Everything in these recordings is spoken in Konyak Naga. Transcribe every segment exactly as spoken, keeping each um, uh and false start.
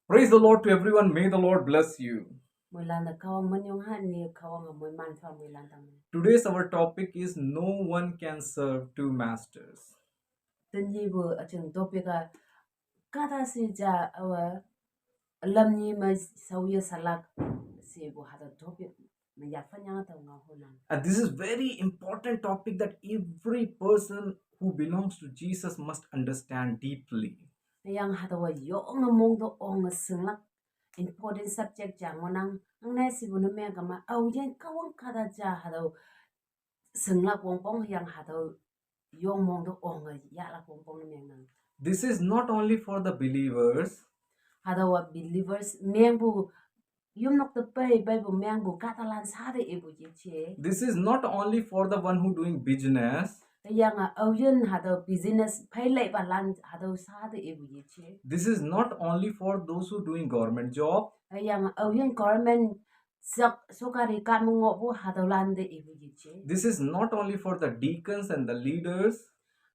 Praise the Lord to everyone. May the Lord bless you. Moilan da Kahwang manyong ha ni Kahwang a moiman pha moilan tang. Today's our topic is no one can serve two masters. Tini bu acheng topic a kata si ja awa lam ni ma sauya salak si bu hada topic ma ya fanyang tau nga hunan. And this is very important topic that every person who belongs to Jesus must understand deeply. Yang hada wa yong mong do ong singlak important subject ja ngonang. Ang nai si bu na me kama au yen Kahwang kata ja hada singlak wong pong yang hada yong mong do ong ya lak wong pong na me nang. This is not only for the believers, Hada wa believers meng bu yum nok te pai bai bu meng bu kata lan sa de e bu ye che. This is not only for the one who doing business. Yang a au yen hada business pai lai ba lan hada sa de e bu ye che. This is not only for those who doing government job. Yang a au yen government sak sokari ka mo ngo bu hada lan de e bu ye che. This is not only for the deacons and the leaders.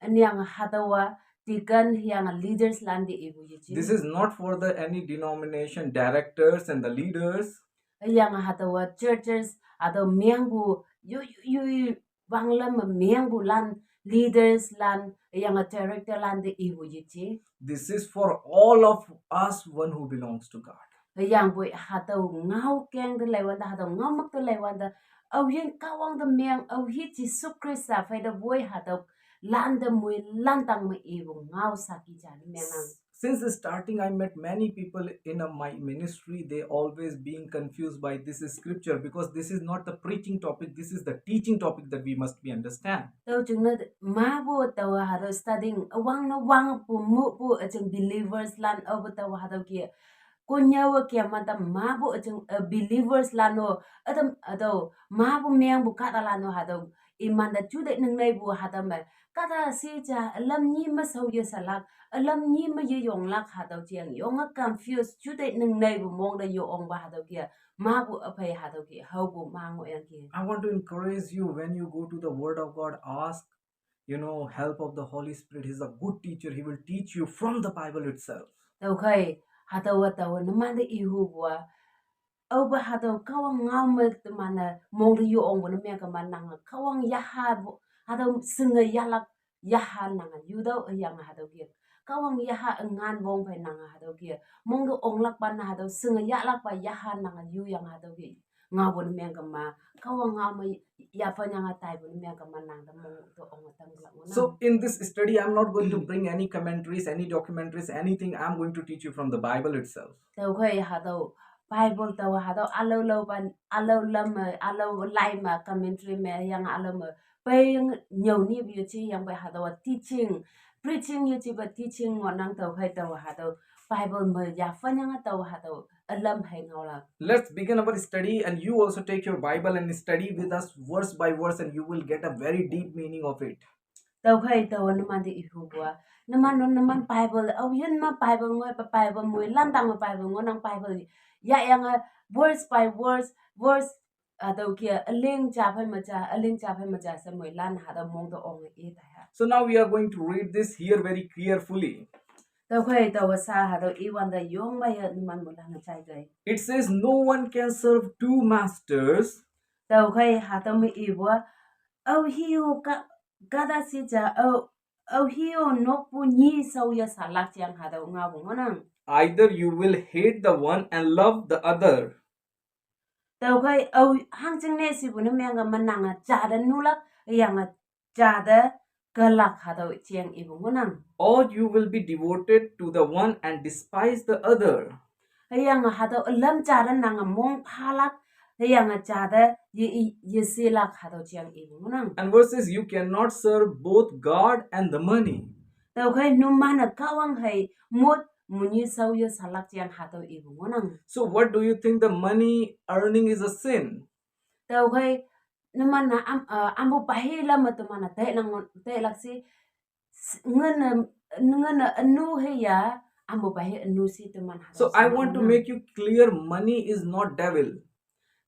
Yang hada wa deacon yang leaders lan de e bu ye che. This is not for the any denomination directors and the leaders. Yang hada wa churches hada meng bu yu yu yu bang lam meng bu lan leaders lan yang a director lan de e bu ye che. This is for all of us one who belongs to God. Yang bu hada ngau keng de lai wan da hada ngau mak de lai wan da au yen Kahwang de meng au hi Jesu Christa fai da bu hada lan de moilan tang ma e bu ngau sa ki ja ni meng nang. Since starting, I met many people in uh, my ministry. They always being confused by this scripture because this is not the preaching topic. This is the teaching topic that we must be understand. Tau chung na ma bu tau hada studying awang na wang bu mu bu acheng believers lan au bu tau hada ki ko nyawa kia mata ma bu acheng believers lan no adam adau ma bu meng bu kata lan no hada iman da chu de nang nai bu hada ma kata si ja lam ni ma sauya salak lam ni ma ye yong lak hada chiang yong a confuse chu de nang nai bu mong da yo ong ba hada kia ma bu apai hada ki hau bu ma ngo yang ki. I want to encourage you when you go to the Word of God, ask, you know, help of the Holy Spirit. He's a good teacher. He will teach you from the Bible itself. Tau khai hada wa tau na ma de i hu bua. Au ba hada Kahwang ngau ma te ma na mong de yo ong bu na me ka ma nang Kahwang ya ha bu hada singa ya lak ya ha nang yu dau yang hada ki. Kahwang ya ha ngan bong pai nang hada ki. Mong de ong lak ba na hada singa ya lak ba ya ha nang yu yang hada ki. Ngau bu na me ka ma Kahwang ngau ma ya fa nyang a tai bu na me ka ma nang da mong de ong tang lak. So in this study, I'm not going to bring any commentaries, any documentaries, anything. I'm going to teach you from the Bible itself. Tau khai hada Bible tau hada alau lau ban alau lam alau lai ma commentary me yang alau ma pai nyau ni bi chi yang bai hada teaching preaching yu chi ba teaching ngo nang tau khai tau hada Bible ma ya fa nyang tau hada alam hai ngau la. Let's begin our study, and you also take your Bible and study with us verse by verse, and you will get a very deep meaning of it. Tau khai tau na man de i hu bua na man no na man Bible au yen ma Bible ngoi pa Bible moilan tang ma Bible ngo nang Bible ya yang a verse by verse verse a dau kia a ling cha phai ma cha a ling cha phai ma cha sa moilan hada mong de ong e ta ha. So now we are going to read this here very carefully. Tau khai tau sa hada i wan da yong ma ya na man moilan na chai gai. It says, "No one can serve two masters." Tau khai hada ma i bua au hiu ka kata si ja au au hiu nok bu ni sauya salak chiang hada ngau bu ngo nang. Either you will hate the one and love the other. Tau khai au hang ching ne si bu na me ka ma nang a cha da nu lak yang a cha da ka lak hada chiang i bu ngo nang. Or you will be devoted to the one and despise the other. Yang hada lam cha da nang a mong pha lak yang a cha da ye ye se lak hada chiang i bu ngo nang. And verse says, "You cannot serve both God and the money." Tau khai nu ma na Kahwang hai mot mu ni sauya salak chiang hada i bu ngo nang. So what do you think, the money earning is a sin? Tau khai na man na am am bu pai la ma tu ma na te nang te lak si ngan ngan nu he ya am bu pai nu si tu man. So I want to make you clear, money is not devil.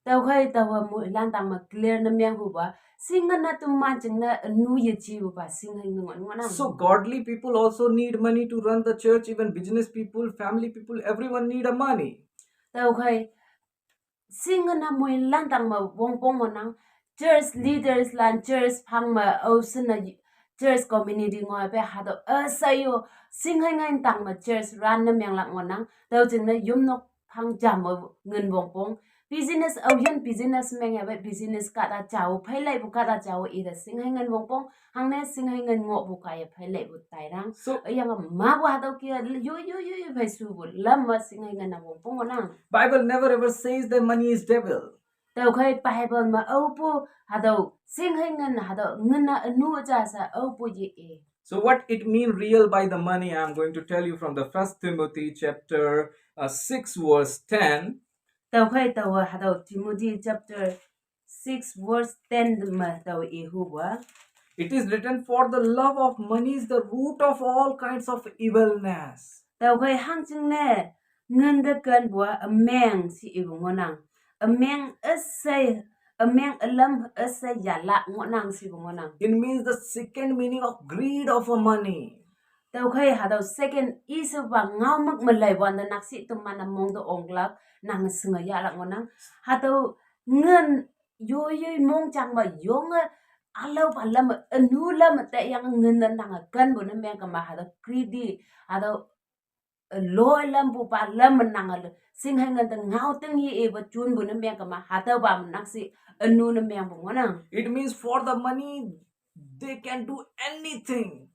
Tüokhei taowa moilan tangme clear ne meng hupa, shinge ne teman jingne ünu yeji hupa, shinghei nge ngohnang. So godly people also need money to run the church. Even business people, family people, everyone need a money. Tüokhei, shinge ne moilan tangme wongpong ngohnang, church leaders lan church phangme aoshinne church community ngoi pe hatüo üshei yo, shinghei ngai tangme church run ne menglak ngohnang, tüo jingne yomnok phang jamme ngin wongpong. Business aoyin business mengyape business kahta jao, phei leipu kahta jao ite shinghei ngin wongpong. Hangne shinghei ngin ngohpu kaiye phei leipu tainang. So Üyange mapu hatüo ke yo yo yo yo phei shupu lamme shinghei ngin-a wongpong ngohnang. Bible never ever says that money is devil. Tüokhei Bible me aopu hatüo shinghei ngin hatüo ngin-a ünu ja she aopu ye-i. So what it mean real by the money, I'm going to tell you from the First Timothy chapter uh, six verse ten. Tüokhei taowa hatüo Timothy chapter six verse ten me tao ihupa. It is written, for the love of money is the root of all kinds of evilness. Tüokhei hangjingne ngin te kenpu-a ümeng she ipu ngohnang. Ümeng üshei, ümeng ülam üshei yalak ngohnang shepu ngohnang. It means the second meaning of greed of a money. Tüokhei hatüo second ishepa ngaomük me leiwante nakshih teman-e mong te onglak, nange shinge yahlak ngohnang. Hatüo ngin yoiyoi mongjangpa yonge ülaopa lamme ünu lamme teyange ngin-e nange kenpu ne mengkema hatüo greedy, hatüo loi lampupa lamme nange le shinghei ngin te ngao ting ye ipa junpu ne mengkema hatüopa me nakshih ünu ne mengpu ngohnang. It means for the money, they can do anything.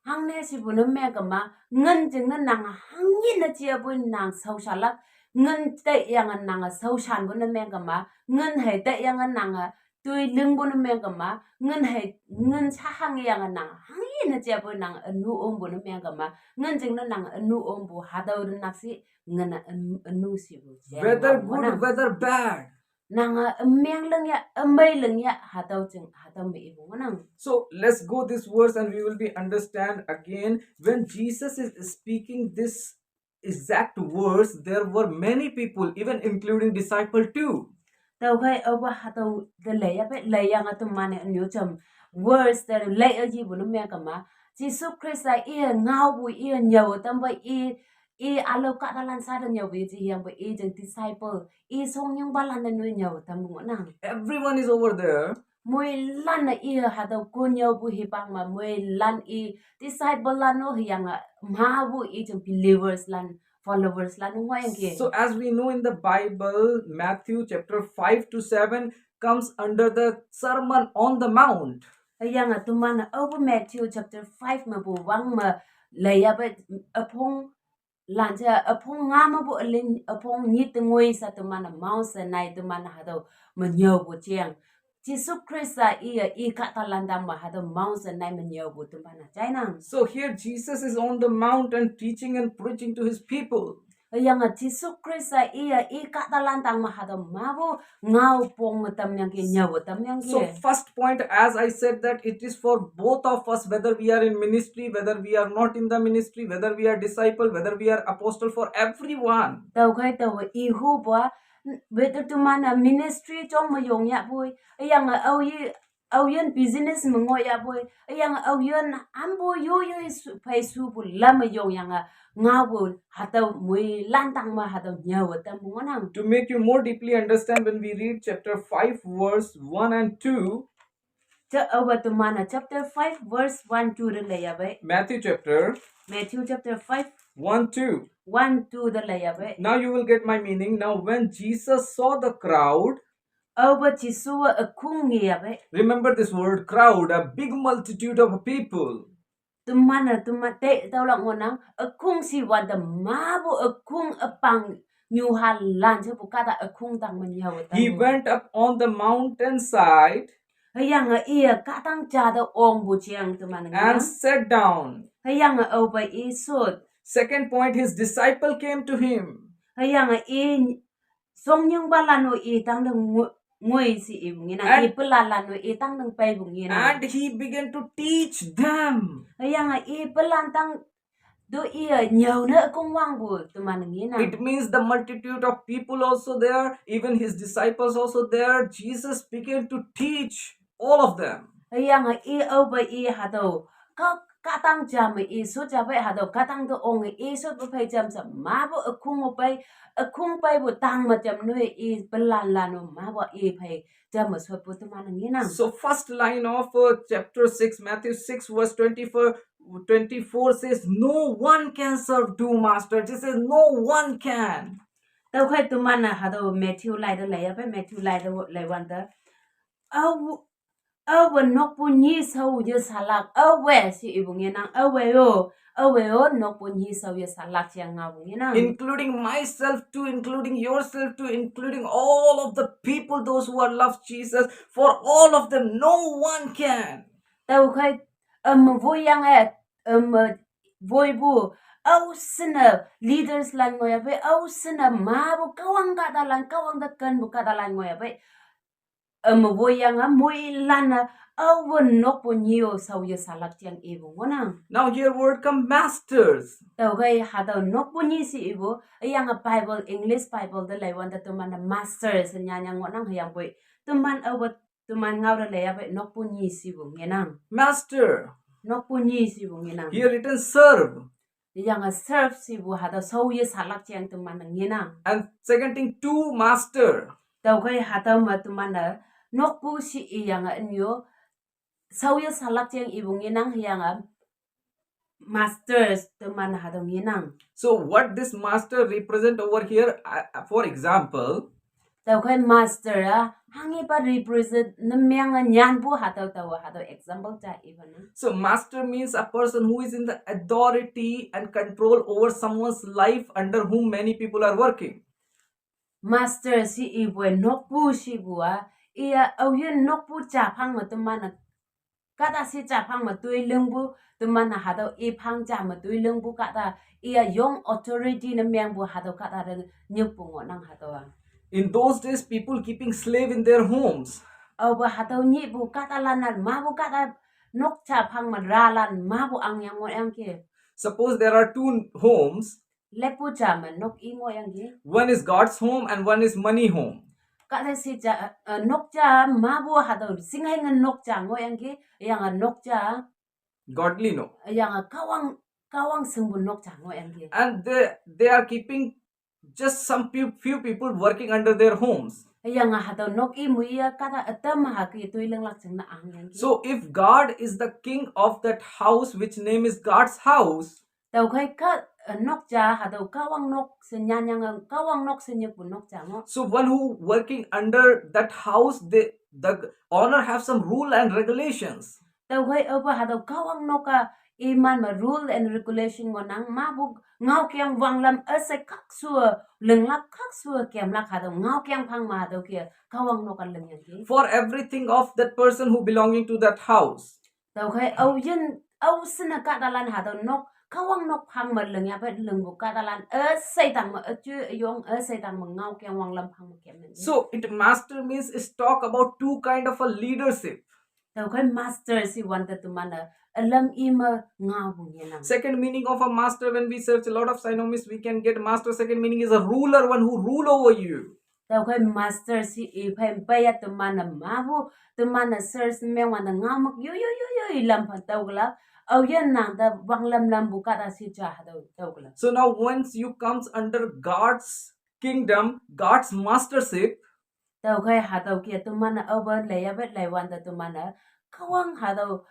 Hangne shepu ne mengkema, ngin jingne nange hangyin ne japoi nang shaoshanlak, ngin teyange nange shaoshanpu ne mengkema, ngin hei teyange nange toi lingpu ne mengkema, ngin hei, ngin sha hangyange nange hangyin ne japoi nang ünu ongpu ne mengkema, ngin jingne nang ünu ongpu hatüo te nakshih ngin-a ün- ünu shepu. Whether good, whether bad. Nange ümeng ling ya, ümei ling ya, hatüo jing, hatüo me ipu ngohnang. So let's go this verse and we will be understand again. When Jesus is speaking this exact verse, there were many people, even including disciple too. Tüokhei aopa hatüo te leiya pe, leiyange teman-e ünyu jam verse te lei üyipu ne mengkema, Jesu Khrista-a i ngaopu, i nyüo tampa, i, i ülao kahtalan sha te nyüopu, i jiyangpu, i jing disciple, i shongyingpalan-e noi nyüo tampu ngohnang. Everyone is over there. Moilan-e i hatüo konnyüopu hipang me, moilan i disciple lan-o hüyange mapu i jing believers lan, followers lan ngohyangki. So as we know in the Bible, Matthew chapter five to seven comes under the Sermon on the Mount. Hüyange teman-e aopu Matthew chapter five mepu wang me leiyape üpong lan ja üpong nga mepu üleng üpong nyit te ngoi sha teman-e Mount Sinai teman hatüo me nyüopu jeng. Jesu Khrista iye i kahtalan tangme hatüo Mount Sinai me nyüopu teman-e jainang. So here Jesus is on the mountain teaching and preaching to his people. Hüyange Jesu Khrista iye i kahtalan tangme hatüo mapu ngaopong me tamyangki, nyüopu tamyangki. So first point, as I said, that it is for both of us, whether we are in ministry, whether we are not in the ministry, whether we are disciple, whether we are apostle, for everyone. Tüokhei taowe ihupu-a, whether teman-e ministry jong me yong yahpoi, hüyange aoyi, aoyin business me ngoh yahpoi, hüyange aoyin ampu yoyoi shu- phei shupu lam me yongyange ngaopu hatüo moilan tangme hatüo nyüowe tampu ngohnang. To make you more deeply understand, when we read chapter five, verse one and two, Ja aopa teman-e chapter five verse one two te leiya pei. Matthew chapter Matthew chapter five, one, two. One two te leiya pei. Now you will get my meaning. Now when Jesus saw the crowd, Aopa Jesu-a ükhong ngeya pei. Remember this word crowd, a big multitude of people. Teman-e teman te tüolak ngohnang, ükhong shiwante mapu ükhong üpang nyuhalan shepu kahta ükhong tang me nyüo tam. He went up on the mountainside. Hüyange iye kahtang ja te ongpu jeng teman-e ngenang. And sat down. Hüyange aope i shot. Second point, his disciple came to him. Hüyange i shongnyingpalan-o i tangte ngo- ngoi she ipu ngenang. I pelanlan-o i tangte peipu ngenang. And he began to teach them. Hüyange i pelan tang Do iye nyau ne kung wang bu teman ngi nang. It means the multitude of people also there, even his disciples also there. Jesus began to teach all of them. Yang i au ba i hadau. Ka katang jam i su ja bai hadau katang do ong i su bu pai jam sa ma bu akung bai akung bai bu tang ma jam nui i belan lanu ma bu i pai jam ma su bu teman ngi nang. So first line of uh, chapter six, Matthew six verse twenty-four, twenty-four says, "No one can serve two masters." It says, "No one can." Tau khai teman na hadau Matthew lai da lai ya bai Matthew lai da lai wan da. Au au ba nok bu nyi sau ye salak au we si i bu ngi nang au we yo. Au we yo nok bu nyi sau ye salak yang ngau bu ngi nang. Including myself too, including yourself too, including all of the people, those who are love Jesus, for all of them, no one can. Tau khai um voi yang e um voi bu au sina leaders lan ngoi ya bai au sina ma bu kawang ka da lan kawang da kan bu ka da lan ngoi ya bai. Um voi yang a moi lan a au bu nok bu nyi yo sau ye salak yang i bu ngi nang. Now here word come masters. Tau khai hadau nok bu nyi si i bu yang a Bible English Bible da lai wan da teman na masters nya nya ngi nang yang bui teman au bu teman ngau da lai ya bai nok bu nyi si bu ngi nang. Master. Nok bu nyi si bu ngi nang. Here written serve. Yang a serve si bu hadau sau ye salak yang teman ngi nang. And second thing, two master. Tau khai hadau ma teman na nok bu si i yang a nyo sau ye salak yang i bu ngi nang yang a masters teman hadau ngi nang. So what this master represent over here, uh, for example, Tau khai master a hangi pa represent ne meng a nyan bu hadau tau hadau example ja i ba na. So master means a person who is in the authority and control over someone's life under whom many people are working. Master si i bu nok bu si bu a i a au ye nok bu ja phang ma teman na. Kata si ja phang ma tui leng bu teman na hadau i phang ja ma tui leng bu kata i a yong authority ne meng bu hadau kata de nyuk bu ngi nang hadau a. In those days, people keeping slave in their homes. Au ba hadau nyi bu kata lan na ma bu kata nok ja phang ma ra lan ma bu ang yang ngi yang ke. Suppose there are two homes. Lepu ja ma nok i ngi yang ke. One is God's home and one is money home. Kata si ja uh, nok ja ma bu hadau sing hai ngan nok ja ngi yang ke yang a nok ja. Godly no. Yang a kawang kawang sing bu nok ja ngi yang ke. And they they are keeping just some few, few people working under their homes. Yang a hadau nok i mu ya kata atam ha ke tui leng lak chang na ang yang ke. So if God is the king of that house, which name is God's house, Tau khai ka uh, nok ja hadau kawang nok se nyan yang a kawang nok se nyuk bu nok ja ngi. So one who working under that house, they the owner have some rule and regulations. Tau khai au ba hadau kawang nok a i man ma rule and regulation ngi nang ma bu ngau kiang wang lam a se kak su leng lak kak su kiam lak hadau ngau kiang phang ma hadau ke kawang nok a leng yang ke. For everything of that person who belonging to that house. Tau khai au yin au sina kata lan hadau nok kawang nok phang ma leng ya bai leng bu kata lan a sai tang ma a chu a yong a sai tang ma ngau kiang wang lam phang ma kiam nang. So it master means is talk about two kind of a leadership. Tau khai master si wan ta teman na alam i ma ngau bu ngi nang. Second meaning of a master, when we search a lot of synonyms, we can get master. Second meaning is a ruler, one who rule over you. Tau khai master si i phai bai ya teman na ma bu teman na search meng wan na ngau mak yo yo yo yo i lam pha tau gla. Au yan nang ta wang lam lam bu kata si ja hadau tau gla. So now once you comes under God's kingdom, God's mastership, Tau khai hadau ke teman na au ba lai ya bai lai wan ta teman na kawang hadau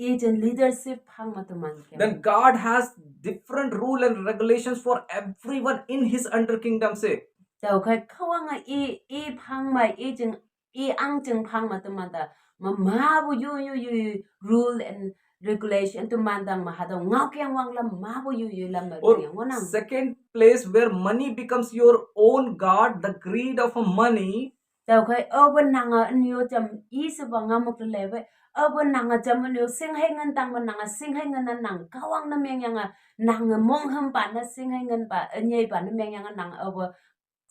agent leadership phang ma teman ke. Then God has different rule and regulations for everyone in his under kingdom. Say, Tau khai kawang a i i phang ma i jing i ang jing phang ma teman ta ma ma bu yu yu yu rule and regulation teman dang ma hadau ngau kiang wang lam ma bu yu yu lam ma Or yang ngi nang. Second place where money becomes your own god, the greed of a money. Tau khai au ba nang a nyo jam i se ba ngam muk le bai. Au ba nang a jam nyo sing hai ngan tang ba nang a sing hai ngan na nang kawang na meng yang a nang a mong ham ba na sing hai ngan ba a nyai ba na meng yang a nang au ba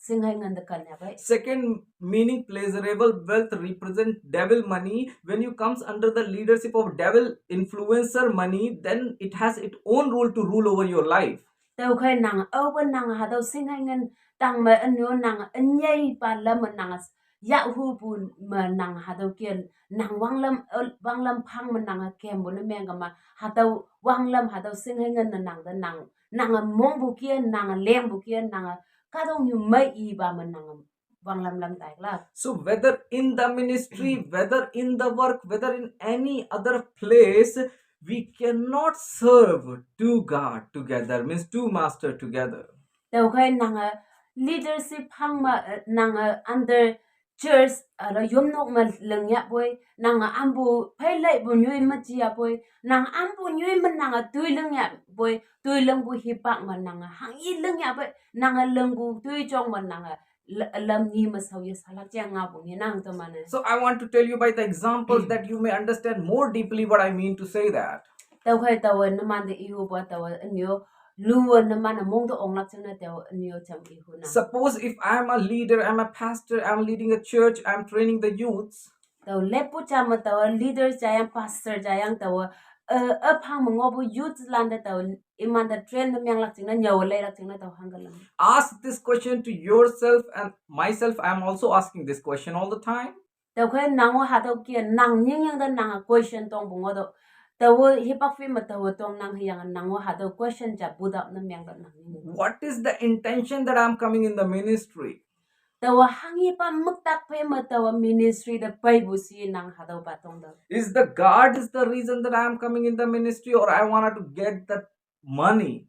sing hai ngan da kan ya bai. Second meaning, pleasurable wealth represent devil money. When you comes under the leadership of devil influencer money, then it has its own rule to rule over your life. Tau khai nang au ba nang ha dau sing hai ngan tang ma an yo nang an yai pa la ma nang ya hu bu ma nang ha dau kian nang wang lam wang lam phang ma nang kem bu na meng ka ma ha dau wang lam ha dau sing hai ngan na nang da nang nang mong bu kian nang leng bu kian nang ka dong yu mai i ba ma nang wang lam lam tai la. So whether in the ministry, whether in the work, whether in any other place, we cannot serve two God together, means two master together. Tau khai nang a leadership hang ma nang a under church a la yom nok ma leng ya boi nang a am bu phai lai bu nyui ma chi ya boi nang am bu nyui ma nang a tui leng ya boi tui leng bu hi pak ma nang a hang i leng ya boi nang a leng bu tui chong ma nang a lam ni ma sau ya salak jang nga bu ni nang to ma ne. So I want to tell you by the examples that you may understand more deeply what I mean to say that. Tau khai tau na man de i hu ba tau an yo lu na man a mong to ong lak chang na tau an yo cham i hu na. Suppose if I'm a leader, I'm a pastor, I'm leading a church, I'm training the youths. Tau le pu cha ma tau leader cha yang pastor cha yang tau a a phang ma ngo bu youth lan da tau i man da train na myang lak chang na nyau lai lak chang na tau hang ka lam. Ask this question to yourself and myself. I'm also asking this question all the time. Tau khai nang wa ha tau kia nang nying yang da nang a question tong bu ngo do. Tau hi pak fi ma tau tong nang hi yang nang wa ha tau question cha bu dap na myang da nang nying. What is the intention that I'm coming in the ministry? Tau wa hang i pa muk tak phe ma tau wa ministry da pai bu si nang ha dau ba tong dau. Is the God is the reason that I am coming in the ministry, or I wanted to get that money?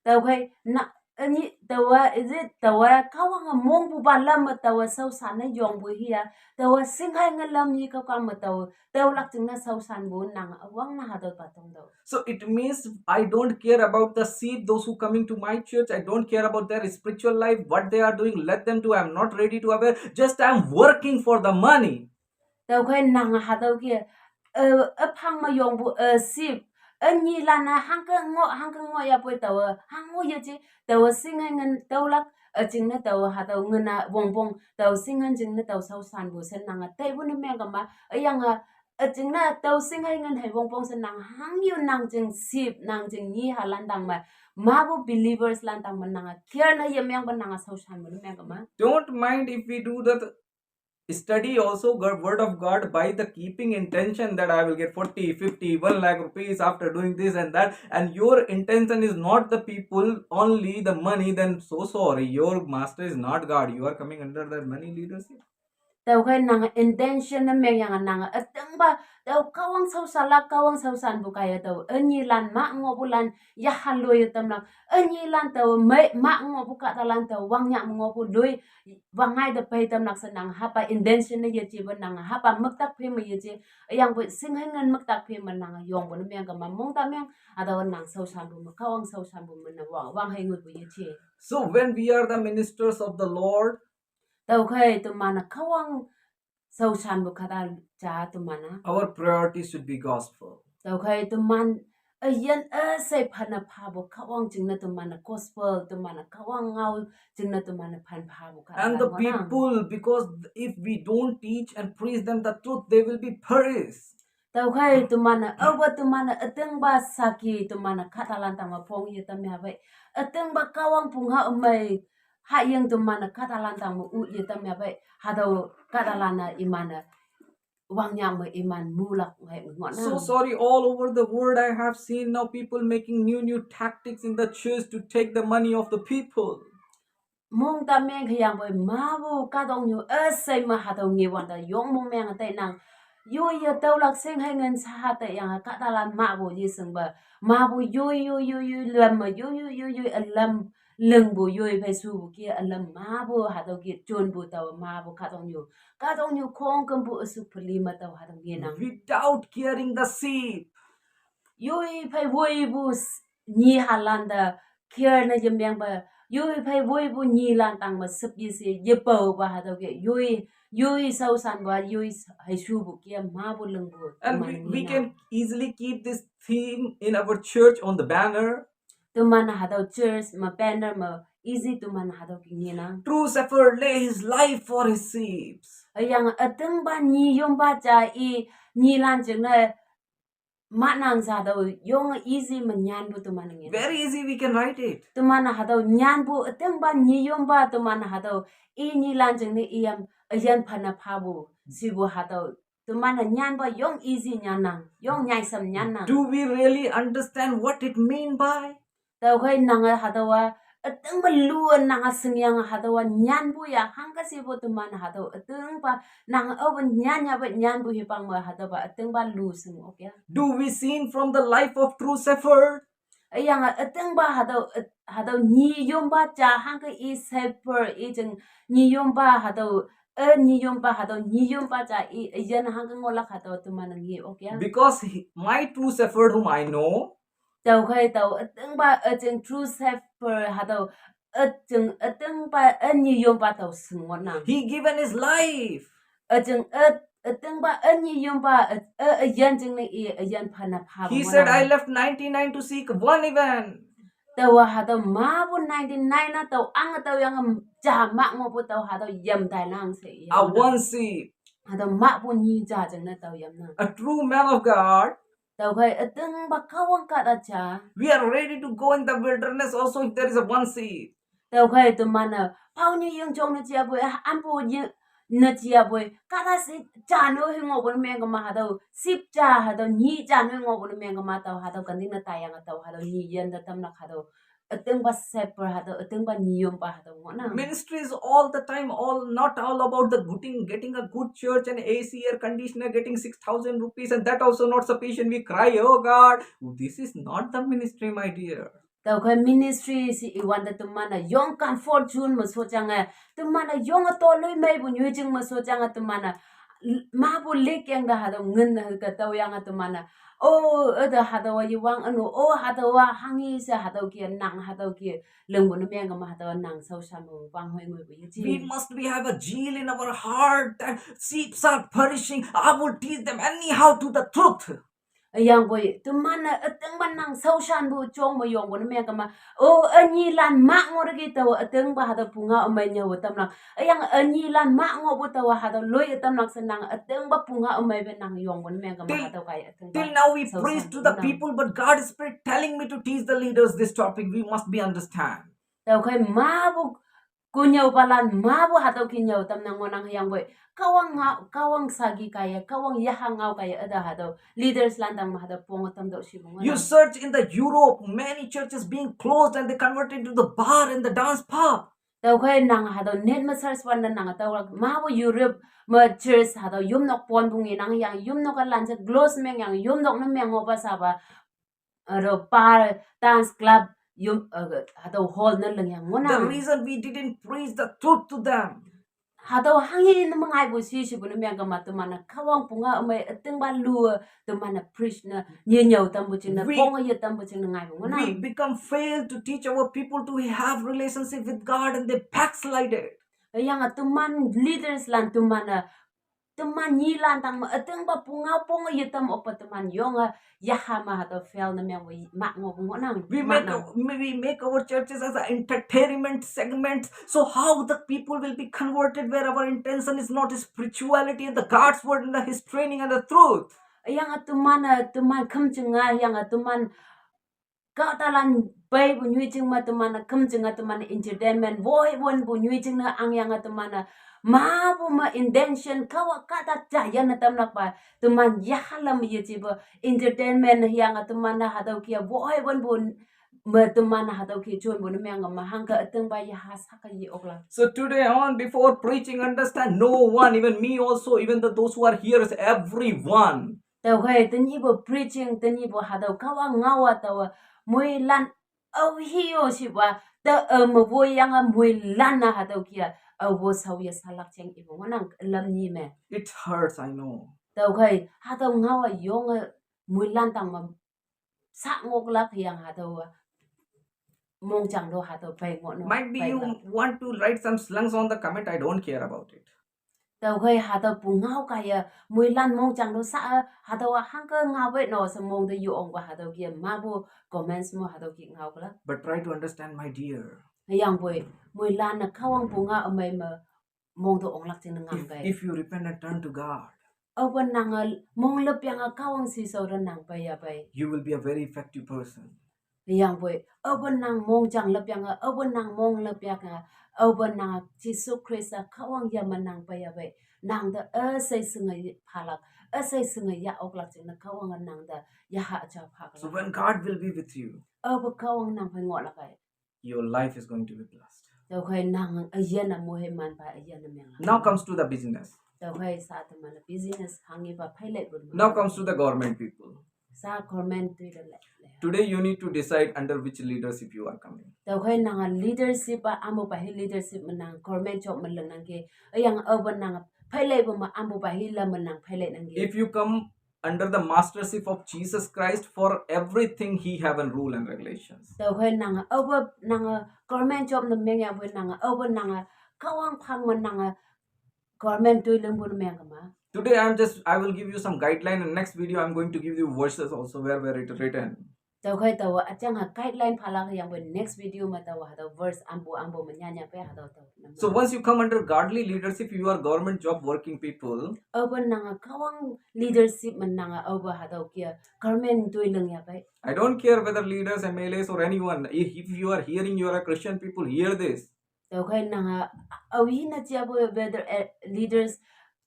Tau khai na ani tau wa is it tau wa ka wang a mong bu ba lam ma tau wa sau san na yong bu hi ya tau wa sing hai nga lam ni ka ka ma tau tau lak ching na sau san bu nang a wang na ha dau ba tong dau. So it means I don't care about the sheep, those who coming to my church. I don't care about their spiritual life, what they are doing. Let them do. I'm not ready to aware. Just I'm working for the money. Tau khai nang ha dau kia a phang ma yong bu a sheep a ni la na hang ka ngo hang ka ngo ya poi tau a hang ngo ya chi tau a sing hai ngan tau lak a ching na tau ha dau ngan a wong bong tau sing han ching na tau sau san bu sen nang a tai bu na meng ka ma a yang a a ching na tau sing hai ngan hai wong bong sen nang hang yu nang ching sheep nang ching ni ha lan dang ma ma bu believers lan dang ma nang a care na ya meng ba nang a sau san bu na meng ka ma. Don't mind if we do that study also, God, word of God, by the keeping intention that I will get forty, fifty, one lakh rupees after doing this and that, and your intention is not the people, only the money, then so sorry, your master is not God. You are coming under that money leadership. Tau khai nang intention na meng yang nang a teng ba tau kawang sau sala kawang sau san bu kaya tau a ni lan ma ngo bu lan ya ha lui tam lak a ni lan tau mai ma ngo bu ka ta lan tau wang nya ngo bu lui wang ngai da pai tam lak sa nang ha pa intention na ya chi ba nang ha pa mak tak phe ma ya chi yang bu sing hai ngan mak tak phe ma nang yong bu na meng ka ma mong ta meng a da nang sau san bu ma kawang sau san bu ma na wang wang hai ngut bu ya chi. So when we are the ministers of the Lord, tau khai tu mana kawang sau san bu kata cha tu mana. Our priority should be gospel. Tau khai tu man a yan a sai phan a pha bu kawang ching na tu mana gospel tu mana kawang ngau ching na tu mana phan pha bu kata. And the people, because if we don't teach and preach them the truth, they will be perished. Tau khai tu mana a ba tu mana a teng ba saki tu mana kata lan tang ma phong ye tam ya bai a teng ba kawang pung ha mai ha yang tu mana kata lan tang ma u ye tam ya bai ha dau kata lan na i mana wang yang ma i man mu lak hai ngon. So sorry, all over the world I have seen now people making new new tactics in the church to take the money of the people. Mong ta meng khayang boi ma bu ka dong nyu a sai ma ha dong ngi wan da yong mong meng tai nang. Yoi ya tau lak sing hai ngan sa ha tai yang ka ta lan ma bu yi sing ba. Ma bu yoi yoi yoi yoi lam ma yoi yoi yoi yoi a lam leng bu yoi phai su bu kia a lam ma bu ha dong kia chun bu tau ma bu ka dong nyu. Ka dong nyu khong kam bu a su pali ma tau ha dong ngi nang. Without caring the sheep. Yoi phai woi bu nyi ha lan da care na yem yang ba yoi phai woi bu nyi lan tang ma sep yi se ye pau ba ha dau ke yoi yoi sau san ba yoi hai su bu kia ma bu leng bu. And we, we can easily keep this theme in our church on the banner. Tu mana ha dau church ma banner ma easy teman hatüo ki ngenang. True shepherd lay his life for his sheep. Hüyange ütingpa nyi yompa ja i nyilan jingne manang ja hatüo yonge easy me nyanpu teman nge. Very easy, we can write it. Teman hatüo nyanpu ütingpa nyi yompa teman hatüo i nyilan jingne i yam üyin phane phapu shipu hatüo teman nyanpa yong easy nyannang, yong nyaisam nyannang. Do we really understand what it mean by? Tüokhei nange hatüowa ütingpa lu nange shingyange hatüowa nyanpu ya hangke shipu teman hatüo ütingpa nange aope nyan yape nyanpu hipang me hatüopa ütingpa lu shing ok ya. Do we seen from the life of true shepherd? Hüyange ütingpa hatüo, üt-, hatüo nyi yompa ja hangke i shepherd i jing nyi yompa hatüo, eh, nyi yompa hatüo nyi yompa ja i, eh, üyin hangke ngohlak hatüo teman nge ok ya. Because he, my true shepherd whom I know, Tüokhei tao ütingpa, eh, jing true shepherd hatüo, eh, jing ütingpa, eh, nyi yompa tao shing ngohnang. He given his life. Eh, jing, eh, ütingpa, eh, nyi yompa, eh, eh, üyin jingne i, eh, üyin phane phapu ngohnang. He said, I left ninety-nine to seek one even. Taowa hatüo mapu ninety-nine na tao ang tao yange ja mah ngohpu tao hatüo yam tainang she i. A one sheep. Hatüo mahpu nyi ja jingne tao yamnang. A true man of God. Tüokhei ütingpa Kahwang kahta ja. We are ready to go in the wilderness also if there is a one sheep. Tüokhei teman-e phao nyi ying jong ne jiapoi, ampu yi ne jiapoi, kahta shi ja ne hi ngohpu ne mengkema hatüo, sheep ja hatüo nyi ja ne ngohpu ne mengkema tao hatüo kanting ne taiyange tao hatüo nyi yin te tamlak hatüo, ütingpa shepherd hatüo, ütingpa nyi yompa hatüo ngohnang. Ministry is all the time, all, not all about the getting, getting a good church and A C air conditioner, getting six thousand rupees, and that also not sufficient. We cry, oh God, this is not the ministry, my dear. Tüokhei ministry she iwante teman-e yong comfort zone me sho jange, teman-e yonge toloimeipu nyoijing me sho jange teman-e, mapu likyang te hatüo ngin hüke tüoyange teman-e, o, üte hatüowa yewang ünu, o, hatüowa hanghi she hatüo ke nang hatüo ke lingpu ne mengkema hatüowa nang shaoshanpu wang hoi ngoipu yeji. We must be have a zeal in our heart that sheep are perishing. I will teach them anyhow to the truth. Hüyangpoi teman-e ütingpa nang shaoshanpu jong me yongpu ne mengkema, o, ünyilan mah ngoh teki taowa ütingpa hatüo pungao ümei nyüowe tamlak. Hüyange ünyilan mah ngohpu taowa hatüo loi tamlak she nang ütingpa pungao ümei pe nang yongpu ne mengkema hatüo kaiye ütingpa. Till now we preach to the people, but God is Spirit telling me to teach the leaders this topic. We must be understand. Tüokhei mapu kunyüopalan mapu hatüo ki nyüo tamnang ngohnang hüyangpoi. Kahwang ngao, Kahwang saki kaiye, Kahwang yaha ngao kaiye üta hatüo leaders lan tang me hatüo ponge tamtüoh shipu ngohnang. You search in the Europe, many churches being closed and they converted to the bar and the dance pub. Tüokhei nang hatüo net me search wante nang tüolak mapu Europe me church hatüo yomnok ponpu ngenang hüyange yomnok-a lan she close meng yange yomnok ne meng ngohpa shapa, hatüo bar, dance club, yom, eh, hatüo hall ne lingyang ngohnang. The reason we didn't preach the truth to them. Hatüo hanghi ne mengaipu shi shipu ne mengkema teman-e Kahwang pungao ümei ütingpa lu teman-e preach ne nyenyüo tampu jingne, ponge ye tampu jingne ngaipu ngohnang. We become fail to teach our people to have relationship with God and they backslided. Hüyange teman leaders lan teman-e, teman nyilan tang me ütingpa pungao ponge yetam okpa teman yonge yaha me hatüo fail ne mengpu mah ngohpu ngohnang. We make, we make our churches as an entertainment segment. So how the people will be converted where our intention is not spirituality and the God's word and the, his training and the truth? Hüyange teman-e, teman khümjinge, hüyange teman kahtalan peipu nyoijing me teman-e khümjinge teman entertainment woi wonpu nyoijing ne angyange teman-e mapu me intention Kahwang kahta ja yanne tamlakpa teman yahalam yejepu entertainment hüyange teman-e hatüo ke woi wonpu me teman hatüo ke jonpu ne mengkema hangke ütingpa yaha sake ye oklak. So today on, before preaching, understand, no one, even me also, even the, those who are here, is everyone. Tüokhei tenyihpu preaching, tenyihpu hatüo Kahwang ngao-a taowa moilan aohe-o shipa te, eh, me woiyange moilan-a hatüo ke-a, eh, wo shao ye shalak jeng ipu ngohnang lam nyi me. It hurts, I know. Tüokhei hatüo ngao-a yonge moilan tang me sha ngoklak hüyange hatüowa mongjang to hatüo pei ngoh no. Might be you want to write some slangs on the comment, I don't care about it. Tüokhei hatüo pungao kaiye moilan mongjang to sha-e hatüowa hangke ngao pei no she mong te yo ongpa hatüo ke mapu comments mo hatüo ke ngaoklak. But try to understand, my dear. Hüyangpoi, moilan-e Kahwang pu nga ümei me mong to onglak jingne ngang pei. If you repent and turn to God, Aope nange mong lepyange Kahwang shisao te nang peiya pei. You will be a very effective person. Hüyangpoi, aope nang mongjang lepyange, aope nang mong lepyange, aope nang Jesu Khrista Kahwang yame nang peiya pei. Nang te üshei shinge phalak, üshei shinge yah oklak jingne Kahwange nang te yaha ja phalak. So when God will be with you, Aope Kahwang nang phei ngohlak ei. Your life is going to be blessed. Tüokhei nang üyin-e moiman pa üyin-e menglak. Now comes to the business. Tüokhei sha teman-e business hanghipa phei lei pun. Now comes to the government people. Sha government toi te lei. Today you need to decide under which leadership you are coming. Tüokhei nange leadership-a ampupa hi leadership me nang government job me lingnangki, hüyange aope nange phei leipu me ampupa hi lam me nang phei leinangki. If you come under the mastership of Jesus Christ, for everything he have a rule and regulations. Tüokhei nange aope nange government job ne mengyapoi nange aope nange Kahwang phang me nange government toi lingpu ne mengkema. Today I'm just, I will give you some guideline, and next video I'm going to give you verses also where, where it is written. Tüokhei taowa üjange guideline phalak hüyangpoi next video me taowa hatüo verse ampu ampu me nyanya pei hatüo tao. So once you come under godly leadership, you are government job working people. Aope nange Kahwang leadership me nange aope hatüo kia government toi lingya pei. I don't care whether leaders, M L As or anyone, if, if you are hearing, you are a Christian people, hear this. Tüokhei nange, ao hine jiapoi whether, eh, leaders,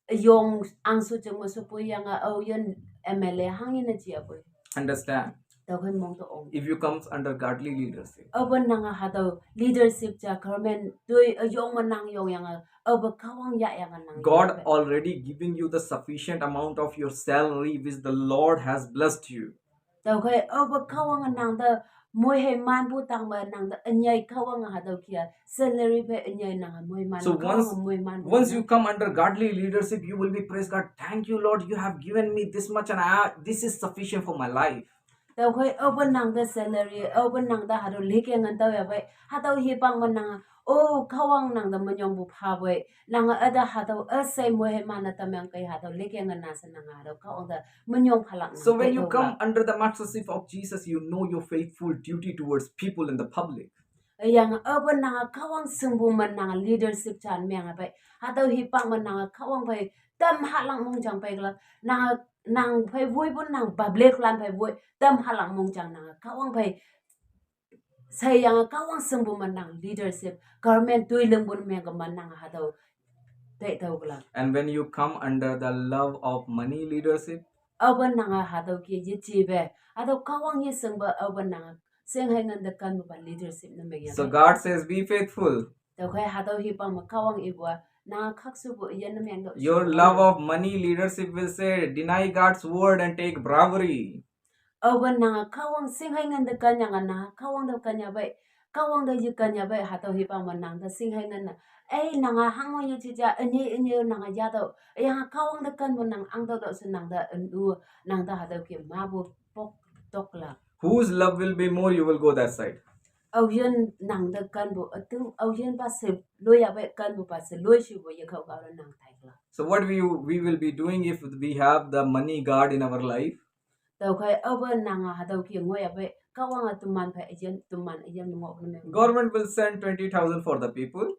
yong angshu jing me shupoi yange, aoyin M L A hanghi ne jiapoi. Understand. Tüokhei mong to ong. If you comes under godly leadership, Aope nange hatüo leadership ja government toi, eh, yong me nang yongyange, aope Kahwang yahyange nang God yahpe. Already giving you the sufficient amount of your salary which the Lord has blessed you. Tüokhei aope Kahwange nang te moihei manpu tangme nang te ünyei Kahwange hatüo kia salary phei ünyei nange moiman. So once, Kahwange moiman. Once you come under godly leadership, you will be, "Praise God, thank you, Lord, you have given me this much, and I, this is sufficient for my life." Tüokhei aope nang te salary, aope nang te hatüo like ngan tao ya pei. Hatüo hipang me nange, o, Kahwang nang te menyongpu phapoi. Nange üte hatüo üshei moihei man-e tamyangkei hatüo like ngan na she nange hatüo Kahwang te menyong phalak nang. So when you come under the mastership of Jesus, you know your faithful duty towards people in the public. Hüyange aope nange Kahwang shingpu me nange leadership jan menge pei. Hatüo hipang me nange Kahwang phei tam hahlak mongjang peilak. Nange, nang phei woipu nang public lan phei woi tam hahlak mongjang nange Kahwang phei. Sheyange Kahwang shingpu me nang leadership, government toi lingpu ne mengkema nange hatüo tai tüoklak. And when you come under the love of money leadership, aope nange hatüo ke yejepe, hatüo Kahwang yeshingpe aope nange shinghei ngan te kenpupa leadership ne mengya. So God says, "Be faithful." Tüokhei hatüo hipang me Kahwang ipu-a, nange khakshupu üyin ne meng tüo. Your love of money leadership will say, "Deny God's word and take bribery." Aope nange Kahwang shinghei ngan te kenyange nange Kahwang te kenya pei, Kahwang te yekenya pei hatüo hipang me nang te shinghei ngan-e. Ei, nange hango yeje ja, ünyi, ünyi nange yatüoh. Hüyange Kahwang te kenpu nang angtüoh tüoh she nang te ünu, nang te hatüo ke mapu pok toklak. Whose love will be more, you will go that side. Aoyin nang te kenpu üting, aoyinpa she loiya pei kenpupa she loishipu yekhao kao te nang taiklak. So what we, we will be doing if we have the money god in our life? Tüokhei aope nange hatüo ke ngoiya pei, Kahwange teman phei üyin, teman üyin ngoh ne meng. Government will send twenty thousand for the people.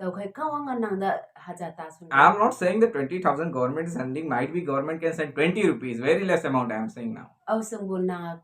Tüokhei Kahwange nang te haja ta shun. I'm not saying that twenty thousand government is sending, might be government can send twenty rupees, very less amount I am saying now. Ao shingpu nange,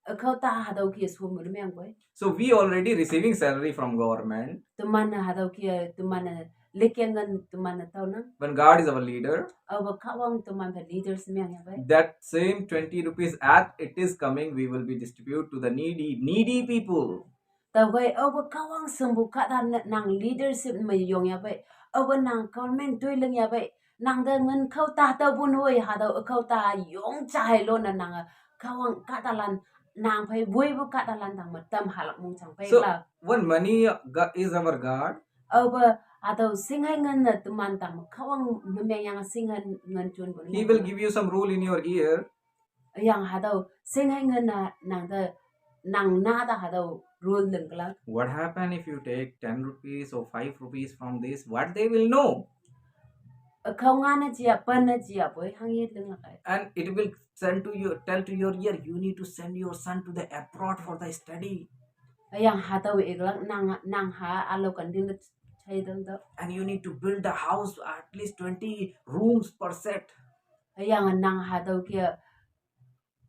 ükao ta hatüo ke shonpu ne mengpoi. So we already receiving salary from government. Teman-e hatüo ke, teman-e like ngan teman-e tao nang. When God is our leader, Aope Kahwang teman phei leaders mengya pei. That same twenty rupees as it is coming, we will be distribute to the needy, needy people. Tüokhei aope Kahwang shingpu kahta ne nang leadership me yongya pei. Aope nang government toi lingya pei. Nang te ngan kao ta taopu noi hatüo ükao ta yong ja hei lo ne nange Kahwang kahtalan, nang phei woipu kahtalan tang me tam hahlak mongjang peilak. When money is our god, Aope hatüo shinghei ngan ne teman tang me Kahwang ne mengyange shinghei ngan jonpu ne. He will give you some rule in your ear. Hüyange hatüo shinghei ngan-a nang te, nang na te hatüo rule linglak. What happen if you take ten rupees or five rupees from this? What they will know? Ükao nga ne jia, pen ne jia poi hangye linglak ei. And it will send to you, tell to your ear, you need to send your son to the abroad for the study. Hüyange hatüo iklak nang, nang ha alo kan ding te chai tang tao. And you need to build a house, at least twenty rooms per set. Hüyange nang hatüo ke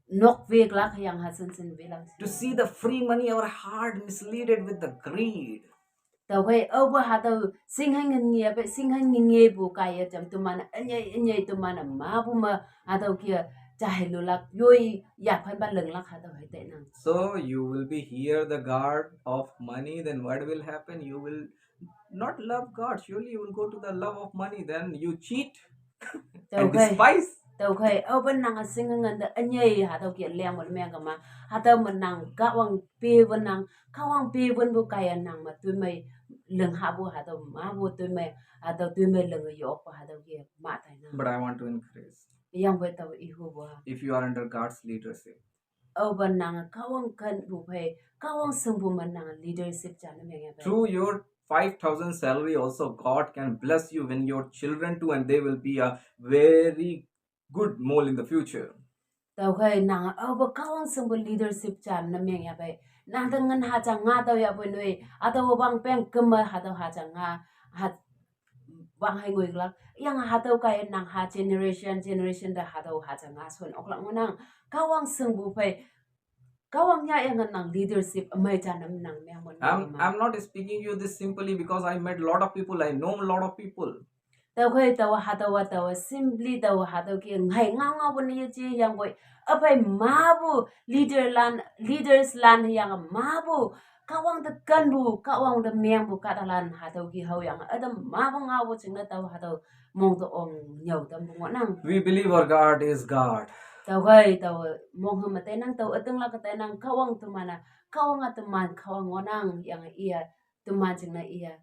nok weklak hüyange ha shin shin welang. To see the free money, our heart misleaded with the greed. Tüokhei aope hatüo shinghei ngen nge pe, shinghei ngen ngepu kaiye jam teman ünyei, ünyei teman mapu me hatüo ke ja hei lulak, yoi yaphanpa linglak hatüo hei tainang. So you will be here the god of money, then what will happen? You will not love God. Surely you will go to the love of money, then you cheat and despise. Tüokhei aope nang shinghei ngen te ünyei hatüo ke leng won meng kema, hatüo me nang Kahwang pe won nang, Kahwang pe wonpu kaiye nang me toimei ling hapu hatüo mapu toimei, hatüo toimei linge yokpu hatüo ke mah tainang. But I want to encourage. Hüyangpoi tao ihupu-a, if you are under God's leadership, aope nang Kahwang kenpu phei, Kahwang shingpu me nang leadership ja ne meng ya pe, through your five thousand salary also, God can bless you when your children too, and they will be a very good mole in the future. Tüokhei nang aope Kahwang shingpu leadership ja ne meng ya pei, nang te ngin ha ja nga tao yapoi noi, hatüo wangpeng keme hatüo ha ja nga, ha wang hei ngoilak. Hüyange hatüo kaiye nang ha generation, generation te hatüo ha ja nga shon oklak ngohnang. Kahwang shingpu phei, Kahwang yahyange nang leadership ümei ja ne nang meng won. I'm, I'm not speaking you this simply because I met lot of people, I know lot of people. Tüokhei taowa hatüowa taowa simply taowa hatüo ke ngai ngao ngaopu ne yeje yangpoi, üphei mapu leader lan, leaders lan hüyange mapu Kahwang te kenpu, Kahwang te mengpu kahtalan hatüo ke haoyange ütam mapu ngaopu jingne tao hatüo mong te ong nyüo tampu ngohnang. We believe our God is God. Tüokhei tao mong hüme tainang, tao ütinglak tainang, Kahwang teman-a, Kahwang-a teman Kahwang ngohnang, hüyange iye teman jingne iye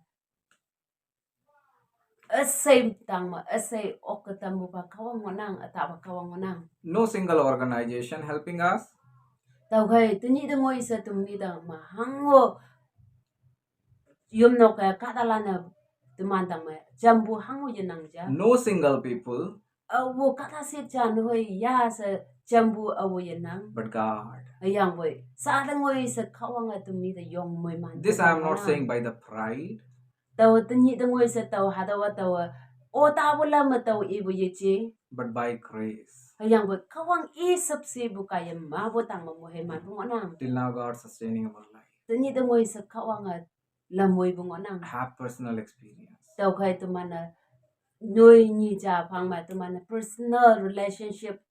üshei tang me üshei okke tampupa Kahwang ngohnang, ütahpa Kahwang ngohnang. No single organization helping us. Tüokhei tenyih te ngoi she temi tang me hango yomnok-e kahtalan-e teman tang me jampu hango yenang ja. No single people. Aopu kahta shit ja nehoi ya she jampu aopu yenang. But God. Hüyangpoi sha te ngoi she Kahwange temi te yong moiman. This I am not saying by the pride. Tao tenyih te ngoi she tao hatüowa taowa otapu lam me tao ipu yeje. But by grace. Hüyangpoi Kahwang i shüpshepu kaiye mapu tang me moimanpu ngohnang. Till now God sustaining our life. Tenyih te ngoi she Kahwange lam woipu ngohnang. Have personal experience. Tüokhei teman-e noi nyi ja phang me teman-e personal relationship,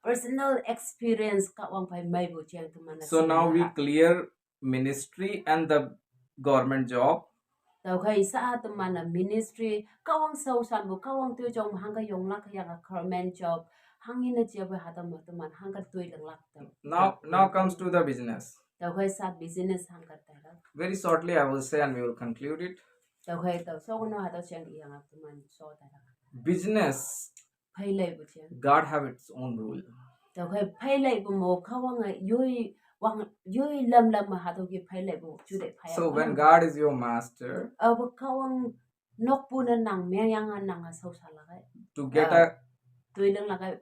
personal experience Kahwang phei meipu jeng teman-e. So now we clear ministry and the government job. Tüokhei sha teman-e ministry, Kahwang shaoshanpu, Kahwang toijong hangke yonglak hüyange government job, hanghe ne jepu hatüo me teman hangke toi linglak tao. Now, now comes to the business. Tüokhei sha business hangke tailak. Very shortly I will say and we will conclude it. Tüokhei tao shonno hatüo jeng iyange teman sho tailak. Business. Phei leipu jeng. God have its own rule. Tüokhei phei leipu mo Kahwange yoi wang yoi lam lam me hatüo ke phei leipu ju te phei. So when God is your master, aope Kahwang nokpu ne nang mengyange nange shaoshalak kei, to get a toi linglak kei,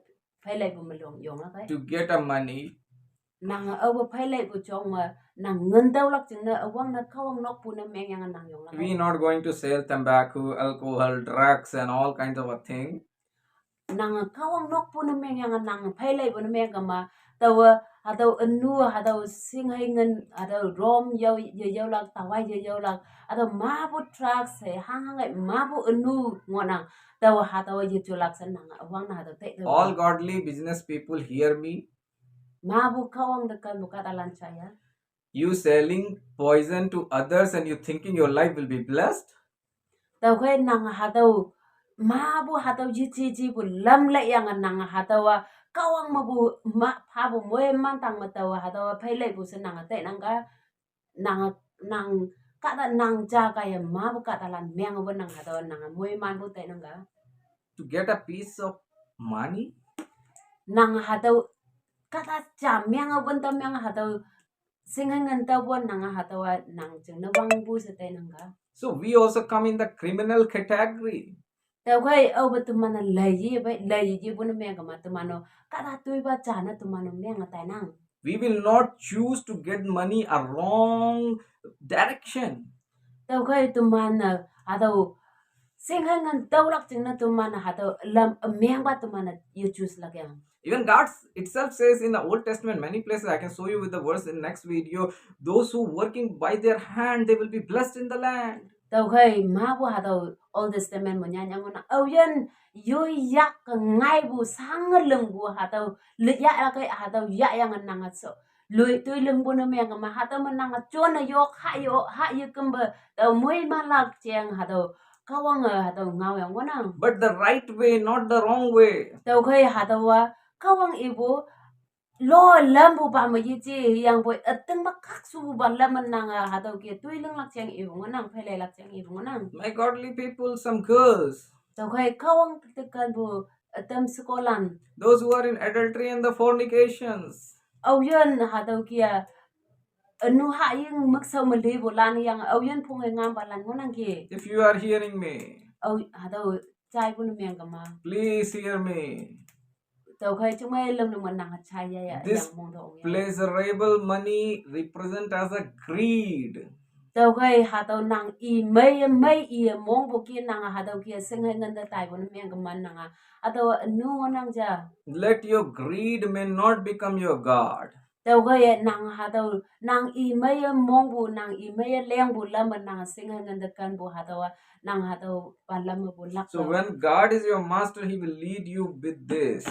phei leipu me long yonglak kei, to get a money, nange aope phei leipu jong me nang ngin taolak jingne üwangne Kahwang nokpu ne mengyange nang yonglak kei. We not going to sell tobacco, alcohol, drugs and all kinds of a thing. Nange Kahwang nokpu ne mengyange nang phei leipu ne meng kema, taowe hatüo ünu, hatüo shinghei ngen, hatüo rum yao ye yaolak, tawai ye yaolak, hatüo mapu drugs hei hang hangei mapu ünu ngohnang, taowe hatüo yejulak she nange üwangne hatüo tei tao. All godly business people, hear me. Mapu Kahwang te kenpu kahtalan jaiya. You selling poison to others and you thinking your life will be blessed? Tüokhei nang hatüo mapu hatüo yeji jipu lam leiyange nang hatüowa Kahwang mepu ma phapu moiman tang me taowa hatüowa phei leipu she nange tainang ka, nang, nang kahta nang ja kaiye mapu kahtalan mengpu nang hatüowa nange moimanpu tainang ka. To get a piece of money? Nang hatüo kahta ja mengpu te meng hatüo shinghei ngen taopu nange hatüowa nang jingne wangpu she tainang ka. So we also come in the criminal category. Tüokhei aope teman-e lei ye pei, lei yepu ne meng kema teman-o kahta toipa ja ne teman-o menge tainang. We will not choose to get money a wrong direction. Tüokhei teman-e hatüo shinghei ngan tüolak jingne teman-e hatüo lam ümengpa teman-e ye choose lak yang. Even God itself says in the Old Testament, many places, I can show you with the verse in next video, those who working by their hand, they will be blessed in the land. Tüokhei mapu hatüo Old Testament me nyanyang ngohnang, aoyin yoi yak ngaipu shange lingpu hatüo, le yahyake hatüo yahyange nange sho loi toi lingpu ne mengkema hatüo me nange jonne yok ha yo ha ye kümpe tao moimalak jeng hatüo Kahwange hatüo ngaoyang ngohnang. But the right way, not the wrong way. Tüokhei hatüowa Kahwang ipu lo lampupa me yeje yangpoi ütingpa khakshupupa lam me nange hatüo ke toi linglak jeng ipu ngohnang, pheileilak jeng ipu ngohnang. My godly people, some girls, Tüokhei Kahwang te kanpu ütam shekolan, those who are in adultery and the fornications, aoyin hatüo kia ünu hahying mükshao me lipu lan yange aoyin phunge ngampalan ngohnangki. If you are hearing me, Ao hatüo jaipu ne mengkema, please hear me. Tüokhei jingmei lüm lüm me nange jai yaya This yang mong tong ya. Pleasurable money represent as a greed. Tüokhei hatüo nang i meiye mei iye mongpu ki nange hatüo kia shinghei ngan te taipu ne mengkema nange hatüo ünu ngohnang ja. Let your greed may not become your God. Tüokhei nang hatüo nang i meiye mongpu nang i meiye lengpu lam me nange shinghei ngan te kanpu hatüowa nang hatüo pa lam mepu lak. So when God is your master, He will lead you with this.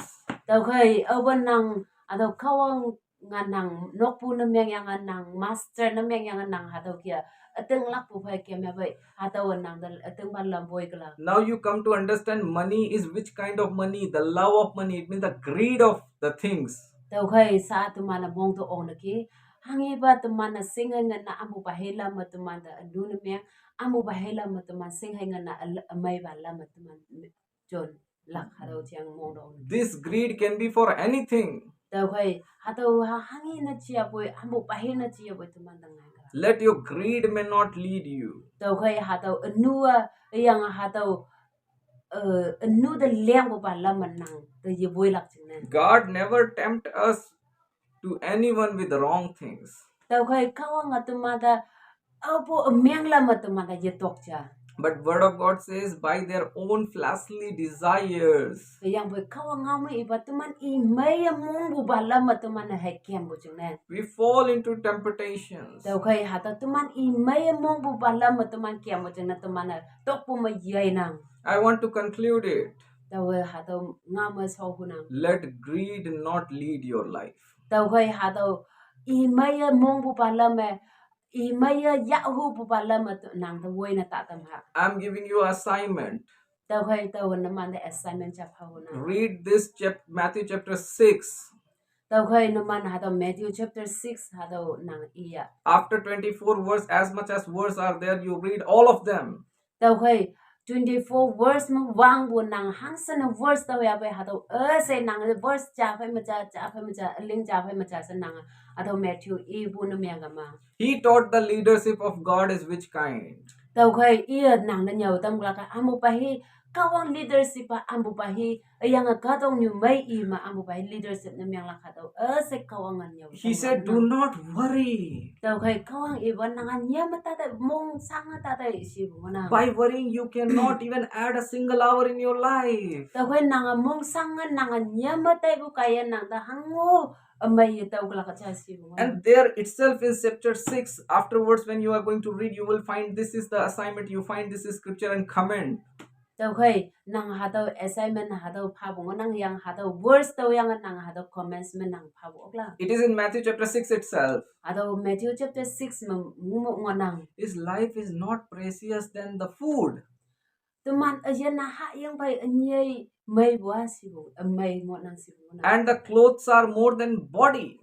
Tüokhei aope nang hatüo Kahwang ngan nang nokpu ne mengyange nang master ne mengyange nang hatüo kia ütinglakpu phei kem yapei hatüowa nang te ütingpa lam woi kelak. Now you come to understand money is which kind of money, the love of money, it means the greed of the things. Tüokhei sha teman-e mong te ongneki, hanghepa teman-e shinghei ngan-a ampupa hei lam me teman te ünu ne meng, ampupa hei lam me teman shinghei ngan-a ümeipa lam me teman jonlak hatüo jeng mong te ongneki. This greed can be for anything. Tüokhei hatüo ha hanghe ne jiyapoi, ampupa hei ne jiyapoi teman te ngai ka. Let your greed may not lead you. Tüokhei hatüo ünu-a, üyange hatüo, eh, ünu te lengpupa lam me nang te yewoilak jingne. God never tempt us to anyone with the wrong things. Tüokhei Kahwange teman te aopu ümeng lam me teman te yetok ja. But Word of God says, by their own fleshly desires. Hüyangpoi Kahwang ngao me ipa teman i meiye mongpupa lam me teman-e hei kempu jingne. We fall into temptations. Tüokhei hatüo teman i meiye mongpupa lam me teman kempu jingne teman-e tokpu me yeinang. I want to conclude it. Taowe hatüo ngao me shaohunang. Let greed not lead your life. Tüokhei hatüo i meiye mongpupa lam me, i meiye yahhupupa lam me nang te woine ta tam ha. I'm giving you assignment. Tüokhei taowe numan te assignment ja phaonang. Read this chap- Matthew chapter six. Tüokhei numan hatüo Matthew chapter six hatüo nang iya. After twenty-four verse, as much as verse are there, you read all of them. Tüokhei twenty-four verse me wangpu nang hangshin verse tao yapei hatüo üshei nang verse ja phei me ja, ja phei me ja, üling ja phei me ja she nang hatüo Matthew ipu ne mengkema. He taught the leadership of God is which kind. Tüokhei iye nang ne nyüo tamlak-a ampupa hi Kahwang leadership-a ampupa hi, üyange kahtoknyu mei i me ampupa hi leadership ne menglak hatüo üshei Kahwange nyüo tamlak. He said, do not worry. Tüokhei Kahwang ipa nange nyame ta te mongshange ta te shipu ngohnang. By worrying, you cannot even add a single hour in your life. Tüokhei nange mongshange nange nyame taipu kaiye nang te hango ümei ye tao kelak ja shipu ngohnang. And there itself in chapter six, afterwards when you are going to read, you will find this is the assignment, you find this is scripture and comment. Tüokhei nang hatüo assignment hatüo phapu ngohnang, yang hatüo verse tao yange nang hatüo comments me nang phapu oklak. It is in Matthew chapter six itself. Hatüo Matthew chapter six me mu mo ngohnang. Is life is not precious than the food. Teman üyin-a hahying phei ünyei meipu-a shipu, ümei ngohnang shipu ngohnang. And the clothes are more than body.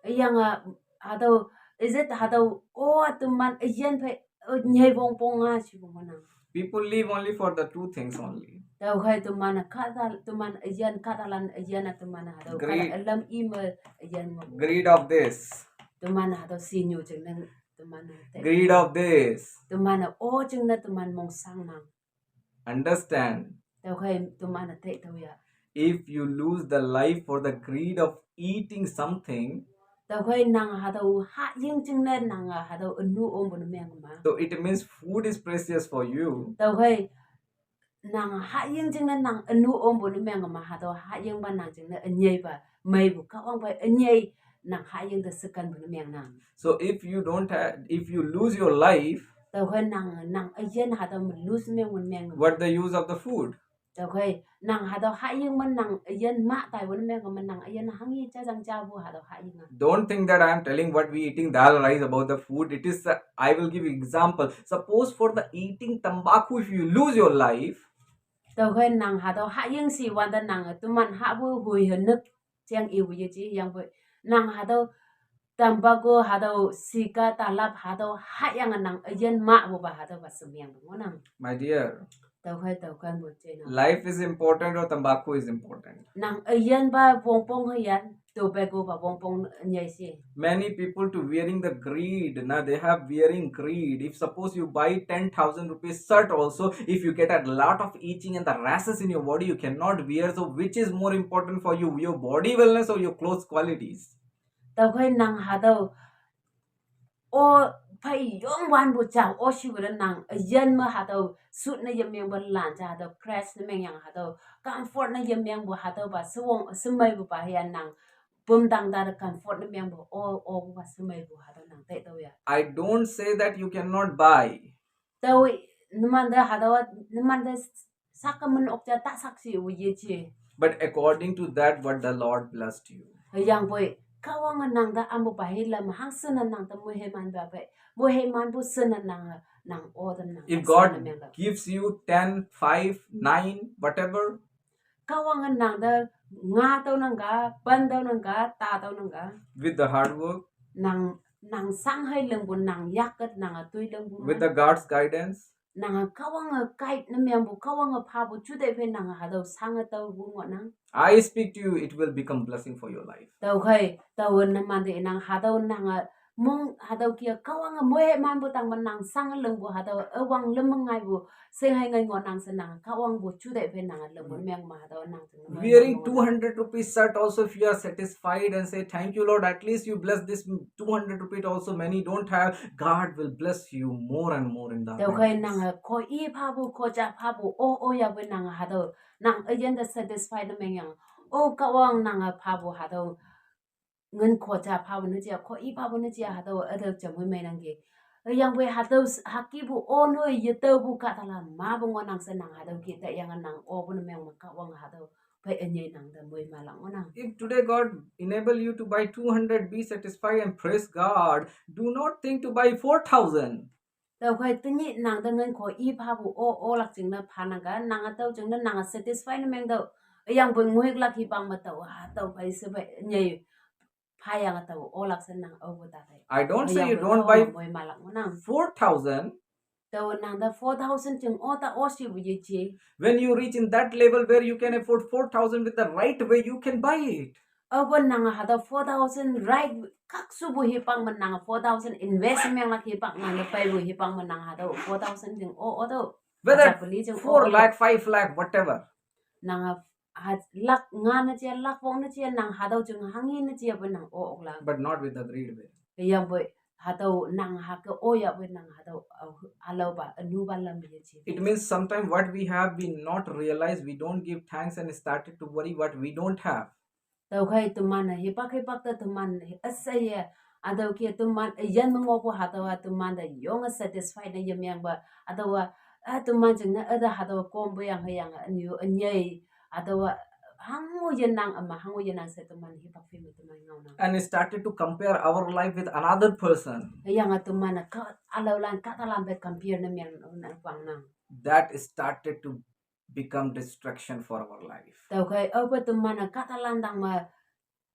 Üyange hatüo, is it hatüo, o teman üyin phei, eh, nyei wongpong-a shipu ngohnang. People live only for the two things only. Tüokhei teman-e kahta, teman üyin kahtalan üyin-a teman-e hatüo Greed. Kahta ülam i me üyin mo. Greed of this. Teman-e hatüo shinyu jingne teman-e te. Greed of this. Teman-e o jingne teman mongshangnang. Understand. Tüokhei teman-e te tüo ya. If you lose the life for the greed of eating something, Tüokhei nang hatüo hahying jingne nang hatüo ünu ompu ne meng ma. So it means food is precious for you. Tüokhei nang hahying jingne nang ünu ompu ne meng ma, hatüo hahyingpa nang jingne ünyeipa meipu Kahwangpa ünyei nang hahying te shekanpu ne meng nang. So if you don't have, if you lose your life, tüokhei nang, nang üyin hatüo me lose mengpu ne meng. What the use of the food? Tüokhei nang hatüo hahying me nang üyin mah taipu ne meng me, nang üyin hanghi jajang japu hatüo hahying a. Don't think that I am telling what we eating dal rice about the food. It is, uh, I will give you example. Suppose for the eating tambaku, if you lose your life, tüokhei nang hatüo hahying shi wante nang teman hahpu hoi he nük jeng ipu yeji yangpoi, nang hatüo tambaku hatüo cigar talap hatüo hahyange nang üyin mahpupa hatüopa shemengpu ngohnang. My dear, tüokhei tüokhei mo jena, life is important or tambaku is important? Nang üyinpa wongpong hüyan, tobaccopa wongpong nyei shi? Many people to wearing the greed, na, they have wearing greed. If suppose you buy ten thousand rupees shirt also, if you get a lot of itching and the rashes in your body, you cannot wear. So which is more important for you, your body wellness or your clothes qualities? Tüokhei nang hatüo o phei yong wanpu jao o shipu te nang üyin me hatüo suit ne yemengpu lan ja hatüo crash ne mengyange hatüo comfort ne yemengpu hatüopa shewong shemeipupa hüyan nang pümdang ta te comfort ne mengpu o, opa shemeipu hatüo nang taitüoh ya. I don't say that you cannot buy. Tao numante hatüo numante sake men ok ja ta sak shipu yeji. But according to that, what the Lord blessed you. Hüyangpoi Kahwange nang te ampupa hi lam hangshin ne nang te moiheimanpa pei, moiheimanpu shin ne nang, nang o te nang. If God gives you ten, five, nine, whatever, Kahwange nang te nga tüonang ka, pen tüonang ka, ta tüonang ka, with the hard work, nang, nang shang hei lingpu, nang yak-e nang toi lingpu, with the God's guidance, nange Kahwange guide ne mengpu, Kahwange phapu juteih phei nange hatüo shange taopu ngohnang. I speak to you, it will become blessing for your life. Tüokhei tao numante nang hatüo nange mong hatüo kia Kahwange moiheimanpu tangme nang shange lingpu hatüo üwang lüm me ngaipu, shinghei ngai ngohnang she nang Kahwangpu juteih phei nange lümpu meng me hatüo nang jingne. Wearing two hundred rupees shirt also, if you are satisfied and say, thank you Lord, at least you bless this two hundred rupees also, many don't have, God will bless you more and more in the. Tüokhei nange kho i phapu, kho ja phapu o, o yapoi nange hatüo nang üyin te satisfied ne mengyange, o Kahwang nange phapu hatüo ngin kho ja phapu ne ja, kho i phapu ne ja hatüo ütüo jamoi meinangki. Hüyangpoi hatüo hükepu o noi yetaopu kahtalan mapu ngohnang she nang hatüo ki tayange nang opu ne meng me Kahwange hatüo phei ünyei nang te moimalak ngohnang. If today God enable you to buy two hundred, be satisfied and praise God. Do not think to buy four thousand. Tüokhei tenyih nang te ngin kho i phapu o, olak jingne phanang ka, nange tüo jingne nange satisfy ne meng tüoh. Hüyangpoi ngoiklak hipang me tao, hatüo phei she phei nyei phayange tao olak she nang aopu ta tei. I don't say you don't buy four thousand. Tao nang te four thousand jing o ta o shipu yeji. When you reach in that level where you can afford four thousand with the right way, you can buy it. Aopu nange hatüo four thousand right khakshupu hipang me nange four thousand invest menglak hipang nang te peipu hipang me nang hatüo four thousand jing o, o tüo. Whether four lakh, five lakh, whatever. Nange ha lak nga ne ja, lak wong ne ja, nang hatüo jing hanghi ne ja poi nang o oklak. But not with the greed way. Hüyangpoi hatüo nang hüke o yapoi nang hatüo, ülaopa ünupa lam yeji. It means sometimes what we have, we not realize, we don't give thanks and started to worry what we don't have. Tüokhei teman-e hipak hipak te teman üsheiye, hatüo ke teman üyin me ngohpu hatüowa teman te yonge satisfied ne yemengpa, hatüowa, a teman jingne üte hatüo kompu yang hüyange ünyu ünyei, hatüowa hango yenang üma, hango yenang she teman hipak phei me teman ngaonang. And started to compare our life with another person. Hüyange teman-e kah ülaolan kahtalan phei compare ne meng ne wangnang. That started to become distraction for our life. Tüokhei aope teman-e kahtalan tang me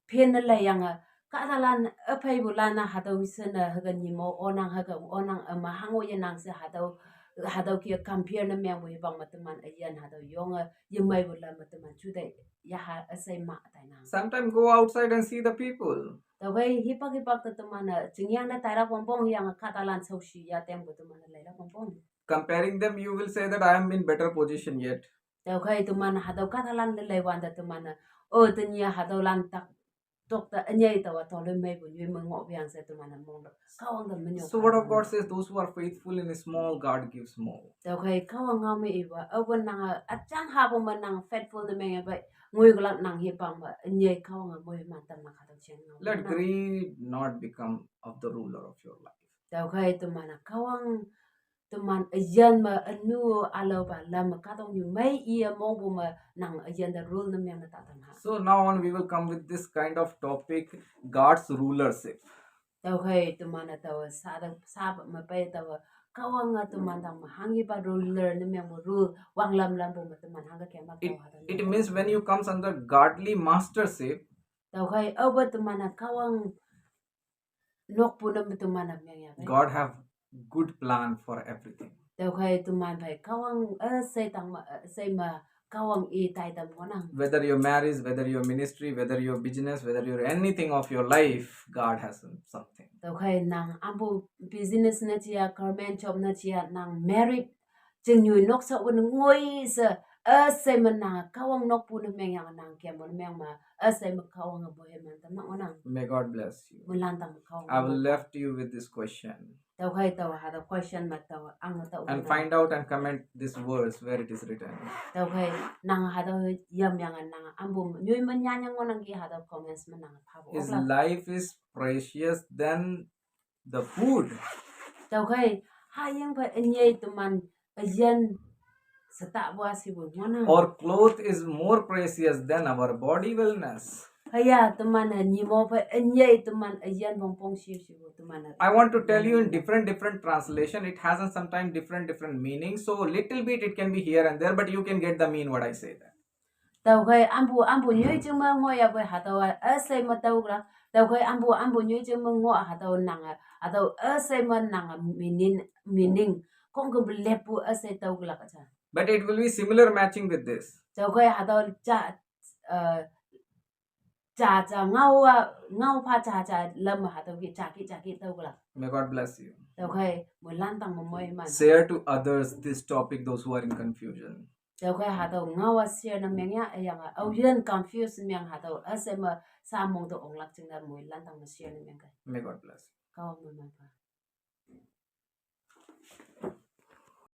phen ne leiyange, kahtalan üpheipulan-a hatüo shine hüke nyimo onang, hüke onang üma hango yenang she hatüo, hatüo ke compare ne mengpu hipang me teman üyin hatüo yonge yemeipulan me teman juteih yaha üshei mah tainang. Sometimes go outside and see the people. Tüokhei hipak hipak te teman-e chingyange tailak wongpong, hüyange kahtalan shaoshi ya tengpu teman-e leilak wongpong. Comparing them, you will say that I am in better position yet. Tüokhei teman hatüo kahtalan te leiwante teman-e, o tenyih hatüolan tak tok ta anyai tawa toloi meipu nyoi me ngoh biang she teman-e mong to. Kahwang te menyo. So word of God says, those who are faithful in small, God gives more. Tüokhei Kahwang ngao me ipa, aope nange üjang hapu me nang faithful ne mengyape, ngoikülak nang hipak me, ünyei Kahwange moiman tamlak hatüo jeng ngao. Let greed not become of the ruler of your life. Tüokhei teman-e Kahwang, teman üyin me ünu ülaopa lam me kahtoknyu mei iye mongpu me nang üyin te rule ne meng me tatam ha. So now on we will come with this kind of topic, God's rulership. Tüokhei teman-e taowe sa te, sa me pei taowe Kahwange teman tang me hanghipa ruler ne mengpu rule wanglam lampu me teman hangke kema. It, taowe hatüo it means when you comes under godly mastership, tüokhei aope teman-e Kahwang nokpu ne me teman-e mengya. God have good plan for everything. Tüokhei teman phei Kahwang, eh, üshei tang me, eh, üshei me Kahwang i taitam ngohnang. Whether your marriage, whether your ministry, whether your business, whether your anything of your life, God has something. Tüokhei nang ampu business ne ja, government job ne ja, nang married, chingnyoi noksha wün ngoi she, üshei me nang Kahwang nokpu ne mengyange nang kempu ne meng me, üshei me Kahwange moiman tamlak ngohnang. May God bless you. Moilan tang me Kahwang. I will left you with this question. Tüokhei taowe hatüo question me taowe ang tao. And find out and comment this verse where it is written. Tüokhei nang hatüo yamyange nang ampu nyoi me nyanyang ngohnangki hatüo comments me nang phapu. Is life is precious than the food. Tüokhei hayang phei ünyei teman üyin shetahpu-a shipu ngohnang. Or cloth is more precious than our body wellness. Hüya teman-e nyimo phei ünyei teman üyin wongpong shi shipu teman-e. I want to tell you in different, different translation. It has a sometime different, different meaning. So little bit it can be here and there, but you can get the mean what I say there. Tüokhei ampu, ampu nyoi jing me ngohyapoi hatüowa üshei me tüoklak. Tüokhei ampu, ampu nyoi jing me ngoh hatüo nange, hatüo üshei me nange meaning, meaning khongkümpu leppu üshei tüoklak ja. But it will be similar matching with this. Tüokhei hatüo ja, eh, ja ja ngao-a, ngaopha ja ja lam hatüo ki ja ki ja ki tüoklak. May God bless you. Tüokhei moilan tang me moiman. Share to others this topic, those who are in confusion. Tüokhei hatüo ngao-a share ne mengya, hüyange aoyin confuse meng hatüo üshei me sha mong te onglak jingne moilan tang me share ne mengkei. May God bless you. Kahwang moiman pha.